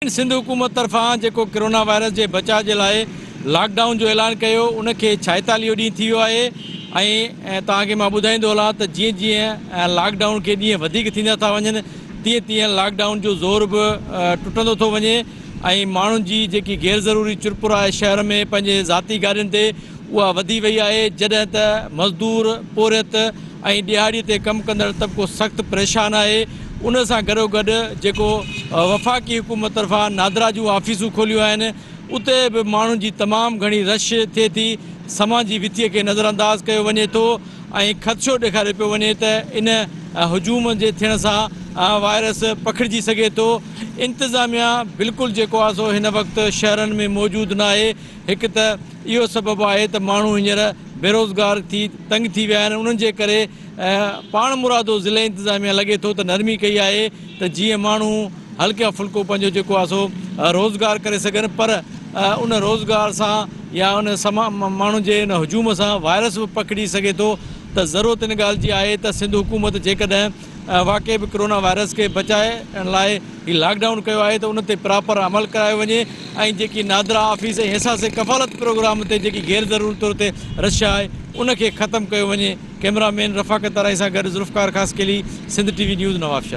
سنڌ حڪومت طرفان جيڪو ڪرونا وائرس جي بچاء جي لاء لاڪ ڊائون جو اعلان ڪيو ان کي ڇائيتاليهه ڏينهن ٿي ويو آهي ۽ توهان کي مان ٻڌائيندو هلان ته جيئن جيئن لاڪ ڊائون کي ڏينهن وڌيڪ ٿيندا ٿا وڃن تيئن تيئن لاڪ ڊائون جو زور به ٽٽندو ٿو وڃي ۽ ماڻهن جي جيڪي غير ضروري چرپر آهي شهر ۾ پنهنجي ذاتي گاڏين تي اها وڌي وئي آهي جڏهن ته مزدور پورهيت ۽ ڏهاڙي تي ڪم ڪندڙ طبقو سخت پريشان آهي ان سان گڏوگڏ جيڪو وفاقي حڪومت طرفان نادرا جون آفيسون کوليون آهن اتي به ماڻهن جي تمام گهڻي رش ٿئي ٿي سماجي وٿي کي نظرانداز ڪيو وڃي ٿو ۽ خدشو ڏيکاريو پيو وڃي ته ان هجوم جي ٿيڻ سان وائرس پکڙجي سگهي ٿو انتظاميا بلڪل جيڪو آهي سو هن وقت شهرن ۾ موجود ناهي هڪ ته اهو سبب آهي ته ماڻهو هينئر بيروزگار ٿي تنگ ٿي ويا آهن انهن جي ڪري پاڻمرادو ضلعي انتظاميا لڳي ٿو ته نرمي ڪئي آهي ته جيئن ماڻهو هلڪيا ڦلڪو پنهنجو جيڪو آهي سو روزگار ڪري سگهن پر ان روزگار سان يا ان سما ماڻهن جي ان هجوم سان وائرس به پکڙجي سگهي ٿو ته ضرورت ان ڳالهه جي آهي ته سنڌ حڪومت جيڪڏهن واقعي به ڪرونا وائرس کي بچائڻ لاء هي لاڪ ڊائون ڪيو آهي ته ان تي پراپر عمل ڪرايو وڃي ۽ جيڪي نادرا آفيس ۽ احساس ڪفالت پروگرام تي جيڪي غير ضروري طور تي رش آهي ان کي ختم ڪيو وڃي ڪئميرا مين رفاقت آرائين سان گڏ Zulfiqar Khaskheli Sindh T V news Nawabshah.